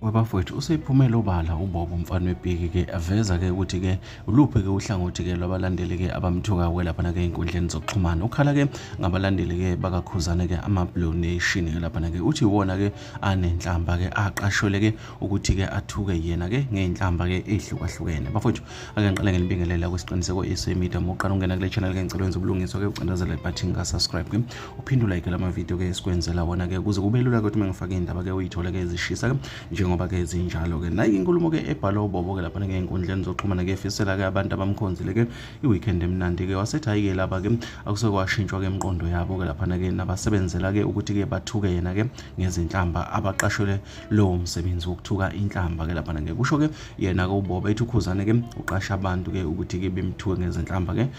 Webafowethu usephumele obala uBobo umfana wepiki ke aveza ke ukuthi ke uluphi ke uhlangothi ke lwabalandeli ke abamthuka ke laphana ke ey'nkundleni zokuxhumana. Ukhala ke ngabalandeli ke bakaKhuzane ke ama-Blue Nation ke laphana ke uthi iwona ke anenhlamba ke aqashelwe ke ukuthi ke athuke yena ke ngey'nhlamba ke ey'hlukahlukene. Bafowethu ake ngiqale nginibingelela kwisiqiniseko SA Media. Uma uqala ungena kule channel ke ngicela wenze ubulungiswa ke ucindezele ibhathini ka-subscribe ke uphinde ulike lama video ke esikwenzela wona ke ukuze kube lula ukuthi uma ngifake indaba ke uyithole ke zishisa ke njengoba ke zinjalo ke. Nayi inkulumo ke ebhalwe uBobo ke lapha ngey'nkundleni zokuxhumana ke efisela ke abantu abamkhonzile ke i-weekend emnandi ke, wasethi hhayi ke laba ke akusuke kwashintshwa ke imiqondo yabo ke laphana ke nabasebenzela ke ukuthi ke bathuke yena ke ngezinhlamba, abaqashelwe lowo msebenzi wokuthuka inhlamba ke laphana ke. Kusho ke yena ke uBobo ethi uKhuzane ke uqasha abantu ke ukuthi ke bemthuke ngezinhlamba ke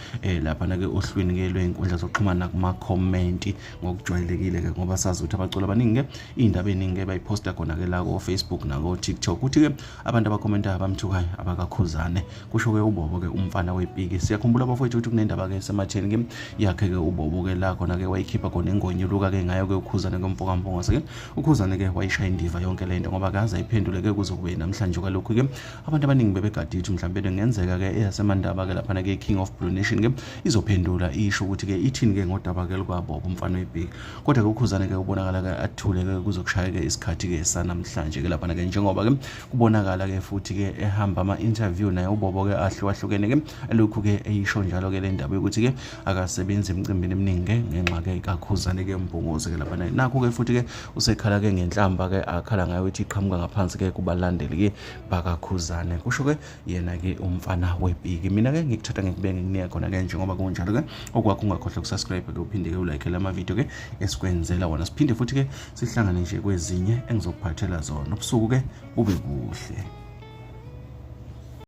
laphana ke ohlwini ke lwey'nkundla zokuxhumana kuma-comment ngokujwayelekile ke, ngoba sazi ukuthi abaculi abaningi ke iy'ndaba ey'ningi ke bayiphosta khona ke la ko-Facebook nako-TikTok, ukuthi ke abantu abakhomentayo abamthukayo abakaKhuzane, kusho ke uBobo ke umfana wepiki. Siyakhumbula bafowethu ukuthi kunendaba ke esematheni ke yakhe ke uBobo ke la khona ke wayikhipha khona ingonyuluka ke ngayo ke uKhuzane ke mfokaMpungose ke. uKhuzane ke wayishaya indiva yonke lento ngoba akaze ayiphendule ke kuze kube namhlanje. Kwalokhu ke abantu abaningi bebegade ukuthi mhlawumbe kungenzeka ke eyasemandaba ke laphana ke King of Blue Nation ke izophendula isho ukuthi ke ithini ke ngodaba ke lukwaBobo umfana wepiki, kodwa ke uKhuzane ke ubonakala ke athule ke kuzokushaya ke isikhathi ke sanamhlanje ke laphana ke, njengoba ke kubonakala ke futhi ke ehamba ama-interview naye uBobo ke ahlukahlukene ke, elokhu ke eyisho njalo ke le ndaba yokuthi ke akasebenzi emicimbini eminingi ke ngenxa ke kaKhuzane ke Mpungose ke laphana. Nakho ke futhi ke usekhala ke ngenhlamba ke akhala ngayo ukuthi iqhamuka ngaphansi ke kubalandeli ke bakaKhuzane, kusho ke yena ke umfana wepiki. Mina ke ngikuthatha ngikubeke ngikunika khona ke njengoba kunjalo ke. Okwakho ungakhohlwa ukusubscribe ke uphinde ke ulike lama video ke esikwenzela wona, siphinde futhi ke sihlangane nje kwezinye engizokuphathela zona. Ubusuku ke bube buhle.